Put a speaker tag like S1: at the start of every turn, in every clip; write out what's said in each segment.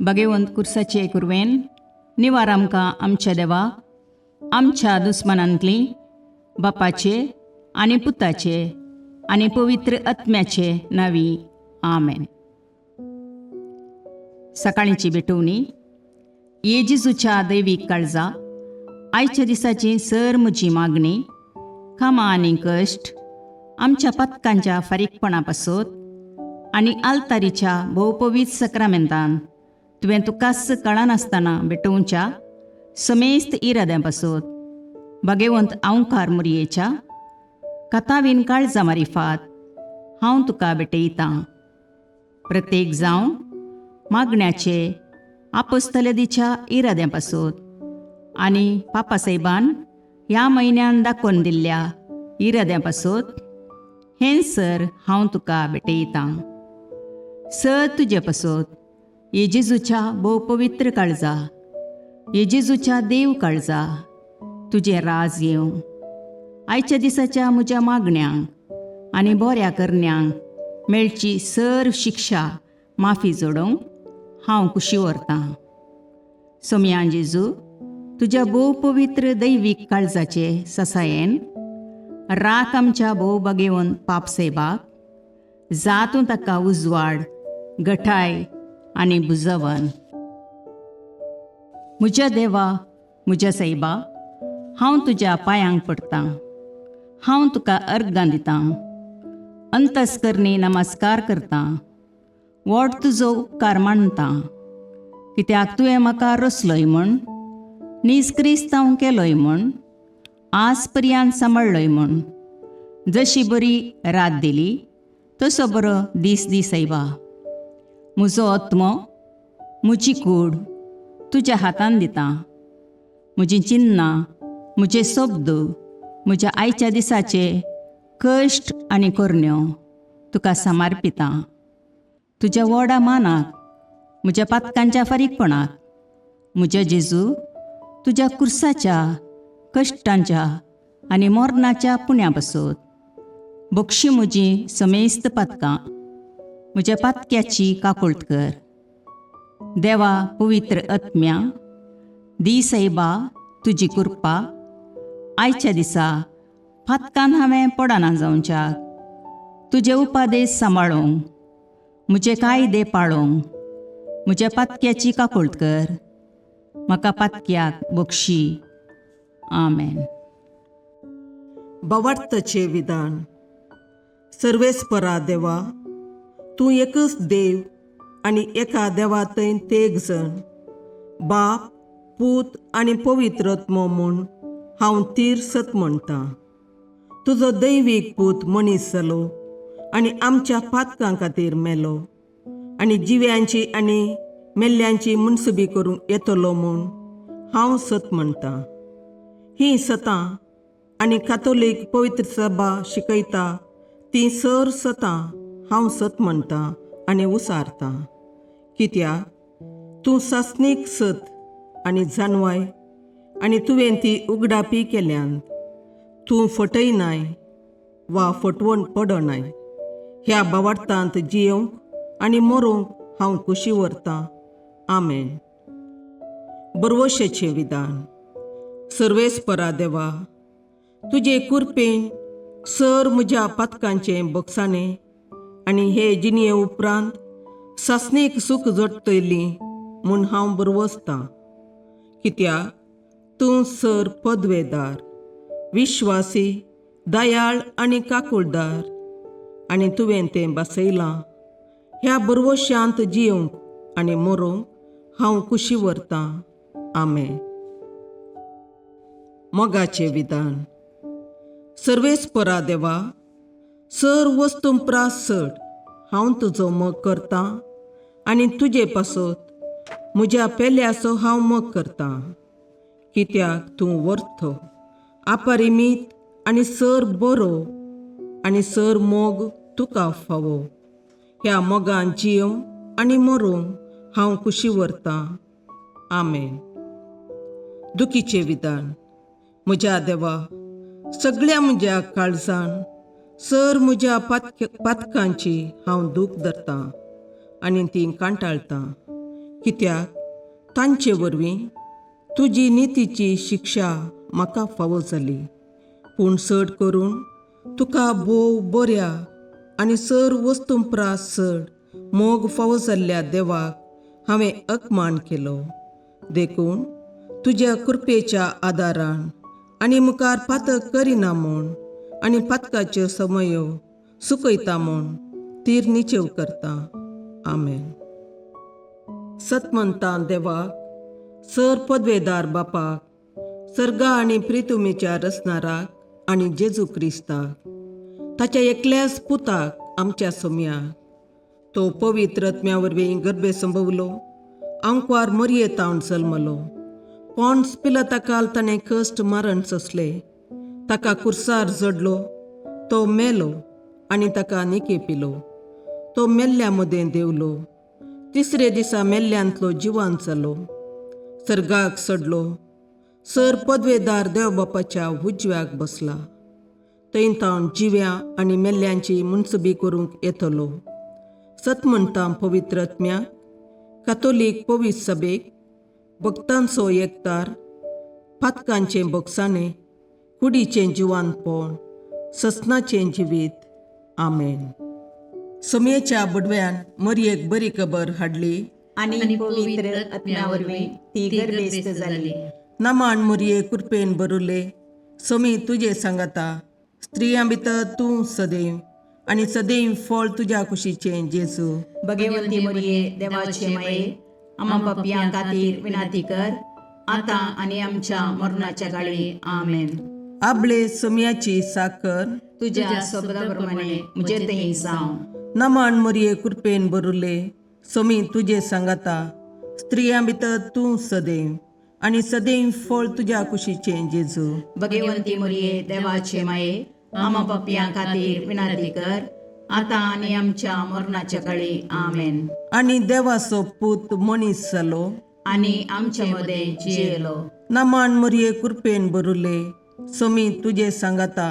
S1: भगेवंत कुर्साचे कुरवेन निवार आमकां आमच्या देवा आमच्या दुस्मनांतली बापाचे आनी पुताचे आनी पवित्र आत्म्याचे नावी. आमेन. सकाळींची भेटवणी. ये जेजूच्या दैवीक काळजा, आयच्या दिसाची सर म्हजी मागणी, कामां आनी कश्ट आमच्या पथकांच्या फारीकपणा पासत आनी आल्तारीच्या भोवपवीत सक्रामेंतान तुवें तुकाच कळनासतना भेटोवच्या समेस्त इराद्यां पासत भगेवंत आंवकार मुरयेच्या कथावीन काळजा मारिफात हांव तुका भेटयतां. प्रत्येक जावं मागण्याचे आपोस्तलदीच्या इराद्यां पासत आनी पापासाहेबान ह्या म्हयन्यान दाखोवन दिल्ल्या इराद्यां पासत हें सर हांव तुका भेटयतां. सर तुजे पासत ये जेजूच्या भोव पवित्र काळजा, ये जेजूच्या देव काळजा, तुजें राज येवं. आयच्या दिसाच्या म्हज्या मागण्यांक आनी बऱ्या करण्यांक मेळची सर शिक्षा माफी जोडोवंक हांव कुशी व्हरतां. सोमयान जेजू, तुज्या भोव पवित्र दैवीक काळजाचे ससायेन राख आमच्या भोव बागेवन पाप सेबाक जातूं ताका उजवाड गठाय आनी बुजवन. म्हज्या देवा, म्हज्या सायबा, हांव तुज्या पांयांक पडटां, हांव तुका अर्गां दितां, अंतस्करणी नमस्कार करतां, व्हड तुजो उपकार मानतां, कित्याक तुवें म्हाका रचलोय म्हूण, नीज क्रिस्तांव केलोय म्हूण, आज पर्यंत सांबाळ्ळोय म्हूण. जशी बरी रात दिली तसो बरो दीस दी सायबा. म्हजो आत्मो, म्हजी कूड तुज्या हातान दितां. म्हजीं चिन्नां, म्हजे शब्द, म्हज्या आयच्या दिसाचे कश्ट आनी करण्यो तुका समर्पितां. तुज्या व्हडा मानाक, म्हज्या पातकांच्या फारीकपणाक, म्हज्या जेजू तुज्या कुर्साच्या कश्टांच्या आनी मरणाच्या पुण्या पासत बक्षी म्हजी समेस्त पातकां, म्हज्या पातक्याची काकुळट कर. देवा पवित्र आत्म्या, दी सायबा तुजी कृपा आयच्या दिसा पातकान हांवें पडना जावच्याक, तुजे उपादेश सांबाळूंक, म्हजे कायदे पाळूंक म्हज्या पातक्याची काकुळट कर. म्हाका पातक्याक बक्षी. आमेन.
S2: भावार्थाचें विधान. सर्वेस्परा देवा, तूं एकच देव आनी एका देवा थंय तेग जण बाप, पूत आनी पवित्र आत्मो म्हूण हांव तीर सत म्हणटां. तुजो दैवीक पूत मनीस जालो आनी आमच्या पातकां खातीर मेलो आनी जिव्यांची आनी मेल्ल्यांची मुनसुबी करूंक येतलो म्हूण हांव सत म्हणटां. हीं सतां आनी कातोलीक पवित्र सभा शिकयता ती सर सतां हांव सत म्हणटां आनी उसारतां, कित्याक तूं सासणीक सत आनी जानवाय आनी तुवें ती उगडापी केल्यान. तूं फटयनाय वा फटवण पडनाय. ह्या भावार्थांत जियोवंक आनी मरूंक हांव कुशी व्हरतां. आमेन. बरवशेचें विधान. सर्वेस्परा देवा, तुजे कुरपेन सर म्हज्या पातकांचें बगसाणें आनी हे जिणये उपरांत सासणीक सूख जोडटली म्हूण हांव बरवसतां, कित्याक तूं सर पदवेदार, विश्वासी, दयाळ आनी काकुळदार आनी तुवें तें बसयलां. ह्या बरवशांत जियोवंक आनी मरूंक हांव कुशी व्हरतां. आमेन. मोगाचें विधान. सर्वेस्परा देवा, सर वस्तूं प्रास चड हांव तुजो मोग करतां आनी तुजे पासत म्हज्या पेल्याचो हांव मोग करतां, कित्याक तूं वर्थ, अपरिमीत आनी सर बरो आनी सर मोग तुका फावो. ह्या मोगान जियोवंक आनी मरूंक हांव कुशी व्हरतां. आमेन. दुखीचें विधान. म्हज्या देवा, सगळ्या म्हज्या काळजान सर म्हज्या पातकांची हांव दूख धरतां आनी ती कांटाळटां, कित्याक तांचे वरवीं तुजी नितीची शिक्षा म्हाका फावो जाली. पूण चड करून तुका भोव बऱ्या आनी सर वस्तूं प्रास चड मोग फावो जाल्ल्या देवाक हांवें अपमान केलो. देखून तुज्या कृपेच्या आदारान आनी मुखार पातक करिना म्हूण आनी पातकाच्यो समयो सुकयता म्हूण तीर निचेव करता. आमेन. सतमंतां देवाक, सर पदवेदार बापाक, सर्गा आनी प्रितुमेच्या रचणाराक आनी जेजू क्रिस्ताक, ताच्या एकल्याच पुताक आमच्या सोम्याक, तो पवित्र आत्म्या वरवीं गर्भे संभवलो, आंकवार मरये तावन जल्मलो, पॉन्स पिलताकाल ताणें कश्ट मरण सोंसले, ताका कुर्सार जडलो, तो मेलो आनी ताका निके पिलो, तो मेल्ल्या मदें देवलो, तिसरे दिसा मेल्ल्यांतलो जिवान जालो, सर्गाक सडलो, सर पदवेदार देव बापाच्या उजव्याक बसला, थंय तावन जिव्या आनी मेल्ल्यांची मुनसबी करूंक येतलो. सत म्हणटा पवित्र आत्म्याक, कातोलीक पवित्र सभेक, भक्तांचो एकतार, पातकांचें बोगसाणें, कुडीचें जिवानपण, ससनाचें जिवीत. आमेन. सोमयेच्या बडव्यान मरयेक बरी खबर हाडली
S1: आनी पवित्र आत्म्या वरवीं ती गर्भेस्त जाली.
S2: नमान मरये कृपेन बरुले, सोमी तुजे सांगाता, स्त्रियां भितर तूं सदैव आनी सदैव फळ तुज्या कुशीचें जेजू.
S1: भगवंती मरये देवाचे माये, आमा पापयां खातीर विनंती कर, आतां आनी आमच्या मरणाच्या काळी. आमेन.
S2: आबळे सोमयाची साकर
S1: तुज्या शब्दा प्रमाणे म्हजे थंय जावं.
S2: नमान मरये कृपेन बरुले, सोमी तुजे सांगाता, स्त्रियां भितर तूं सदैव आनी सदैव फळ तुज्या कुशीचें जेजू.
S1: भगवंती मरये देवाचे माये, आमा पापयां खातीर विनंती कर, आतां आनी आमच्या मरणाच्या काळी. आमेन.
S2: आनी देवाचो पूत मनीस जालो
S1: आनी आमच्या मदें जियेलो.
S2: नमान मरये कृपेन बरुले, सोमी तुजे सांगाता,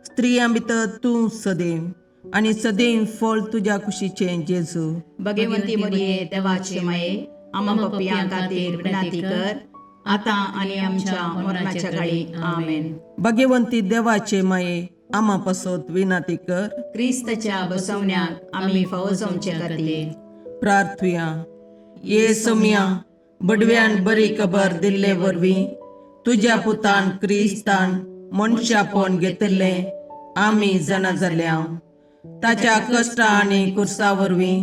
S2: स्त्रियां भितर तूं सदैव आनी सदैव फळ तुज्या कुशीचें जेजू.
S1: भगवंती मरये देवाचे माये, आमा पापयां खातीर विनंती कर, आतां आनी आमच्या मरणाच्या काळी. आमेन.
S2: भगवंती देवाचे माये, आमा पासत विनंती कर.
S1: क्रिस्ताच्या बसवण्याक आमी फावो जावचे खातीर
S2: प्रार्थुया. ये सोमया, बडव्यान बरी खबर दिल्ले वरवीं तुज्या पुतान क्रिस्तान मनशापण घेतिल्लें आमी जाणा जाल्या. ताच्या कश्टा आनी कुर्सा वरवीं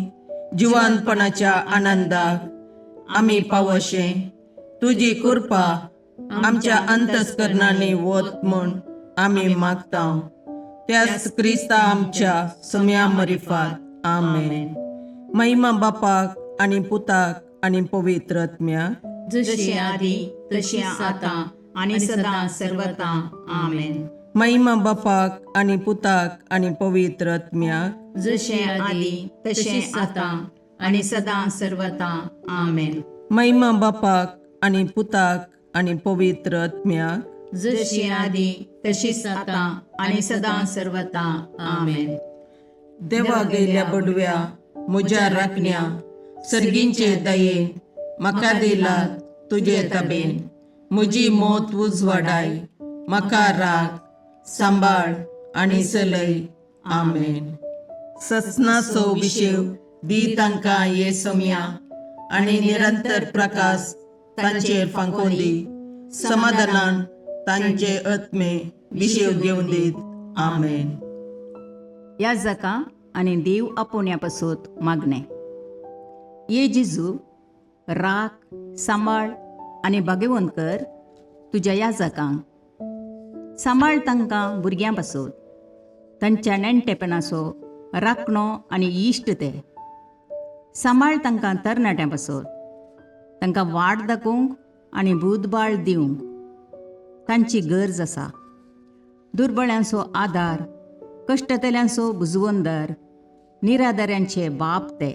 S2: जिवानपणाच्या आनंदाक आमी पावशे तुजी कृपा आमच्या अंतस्करणांनी वत म्हूण आमी मागता. त्याच क्रिस्ता आमच्या सम्या मरिफात. आमेन. महिमा बापाक आनी पुताक आनी पवित्र आत्म्याक,
S1: जशी आदी तशी आतां आनी सदां सर्वता. आमेन.
S2: महिमा बापाक आनी पुताक आनी पवित्र आत्म्याक,
S1: जशें आदी तशें आतां आनी सदां सर्वता. आमेन.
S2: महिमा बापाक आनी पुताक आनी पवित्र आत्म्याक,
S1: जशी आदी तशीच आतां आनी सदां सर्वता. आमेन.
S2: देवा गेल्या बडव्या म्हज्या राखण्या, सर्गींचे दयेन म्हाका दिला तुजे तबेन, म्हजी मोत उजवाडाय, म्हाका राख सांबाळ आनी चलय. आमेन. ससनाचो विशेव दी तांकां ये सोमया आनी निरंतर प्रकाश तांचेर फांकोवन दी, समाधानान तांचे आत्मे विशेव घेवन दीत. आमेन.
S1: ह्या जाका आनी देव आपोवण्या पासत मागणें. ये जेजू, राख सांबाळ आनी भाग्यवंत कर तुज्या ह्या जाकांक. सांबाळ तांकां भुरग्यां पासत, तांच्या नेणटेपणाचो राखणो आनी इश्ट ते. सांबाळ तांकां तरणाट्यां पासत, तांकां वाट दाखोवंक आनी बुदबाळ दिवंक तांची गरज आसा. दुर्बळ्यांचो आदार, कश्टतल्यांचो बुजवंदर, निराधाऱ्यांचे बाप ते.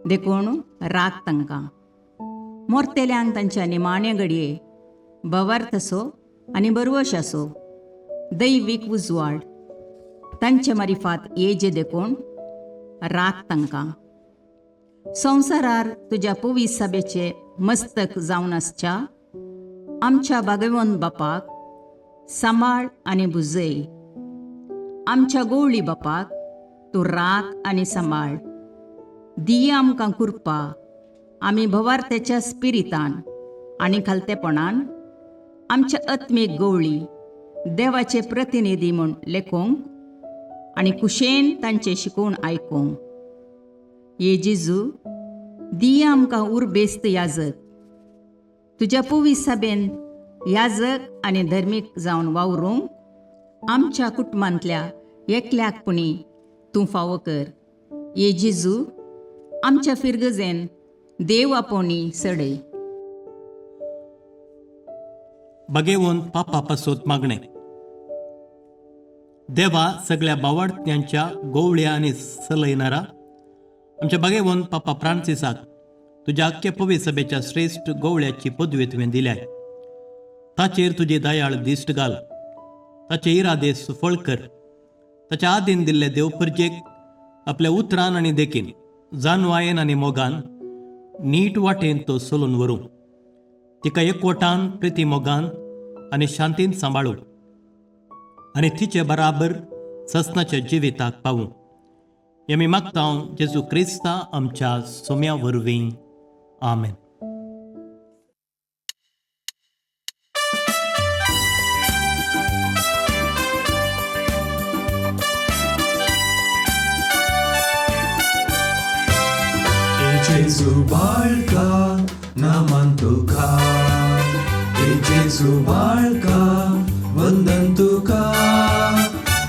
S1: देखून राख तांकां. मोरतेल्यांक तांच्या निमाण्या घडये बवार्थ असो आनी बरवश आसो, दैवीक उजवाड तांचे मारिफात येजे. देखून राख तांकां. संवसारार तुज्या पवित्र सभेचे मस्तक जावन आसच्या आमच्या भागवंत बापाक सांबाळ आनी भुजय. आमच्या गोवळी बापाक तूं राख आनी सांबाळ. दिया आमकां कृपा आमी भवार्थ्याच्या स्पिरितान आनी खालतेपणान आमच्या आत्मीक गवळी देवाचे प्रतिनिधी म्हूण लेखूंक आनी कुशेन तांचे शिकोवन आयकूंक. ये जेजू, दिया आमकां उर्बेस्त याजक, तुज्या पवित्र सभेन याजक आनी धर्मीक जावन वावरूंक आमच्या कुटुंबांतल्या एकल्याक पुणी तूं फावो कर. ये जेजू, आमच्या फिरगजेन देव आपोवणी सडय.
S3: बगेवन पापा पासत मागणें. देवा सगळ्या बावाडत्यांच्या गोवळ्या आनी सलयनारा आमच्या बागेवन पापा फ्रांसिसाक तुज्या आख्खे पवी सभेच्या श्रेश्ठ गोवळ्याची पदवी तुवें दिल्या. ताचेर तुजी दयाळ दिश्ट घाल, ताचे इरादे सुफळ कर. ताच्या आदीन दिल्ले देवपर्जेक आपल्या उतरान आनी देखीन, जानवायेन आनी मोगान नीट वाटेन तो चलून व्हरूं. तिका एकवटान, प्रिती मोगान आनी शांतीन सांबाळूं आनी तिचे बराबर ससनाच्या जिविताक पावूं. हें आमी मागता जेजू क्रिस्ता आमच्या सोम्या वरवीं. आमेन.
S4: जेजू बाळका नमन तुका, हे जेजू बाळका वंदन तुका.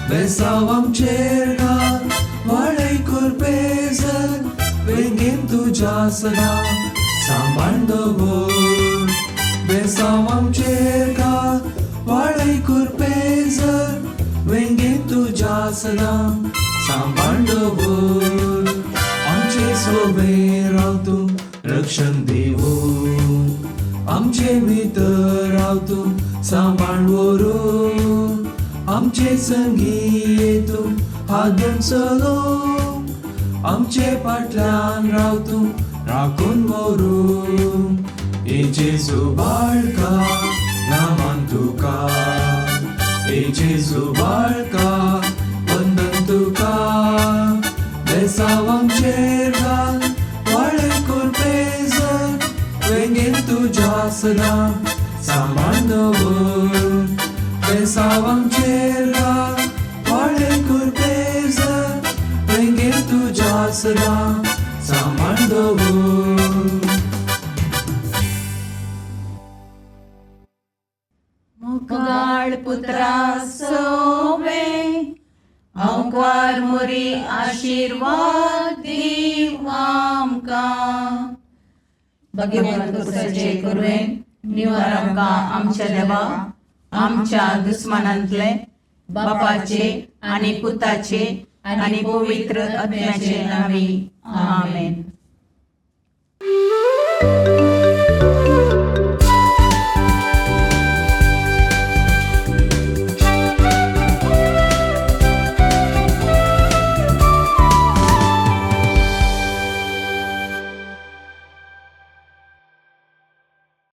S4: बेसांव आमचेर घाल वाडय कुरपेजर, वेंगेन तुज्या सदां सांबाळ दवर. बेसांव आमचेर घाल वाडय कुरपेजर, वेंगेन तुज्या सदां सांबाळ दवर. आमचे सोबे राव तूं रक्षण दिवून, आमचे भितर राव तूं सांबाळ व्हरूं. आमचे संगी तूं हात धरून चलोवं, आमचे फाटल्यान राव तूं राखून व्हरूं. हे जेजू बाळका नमन तुका, हे जेजू बाळका वंदन तुका. बेसांव आमचेर घाल वाडय कुरपेजर, वेंगेन तुज्या सदां सांबाळ दवर. बेसांव आमचेर घाल वाडय कुरपेजर, वेंगेन तुज्या सदां सांबाळ दवर.
S1: मोगाळ पुत्रा सोवे अंकार मोरी आशीर्वाद दीव आमकां. भगवंत कुसाचे कुरवेन निवार आमकां आमच्या देवा आमच्या दुस्मानांतले बापाचे आनी पुताचे आनी पवित्र आत्म्याचे नांवी. आमेन.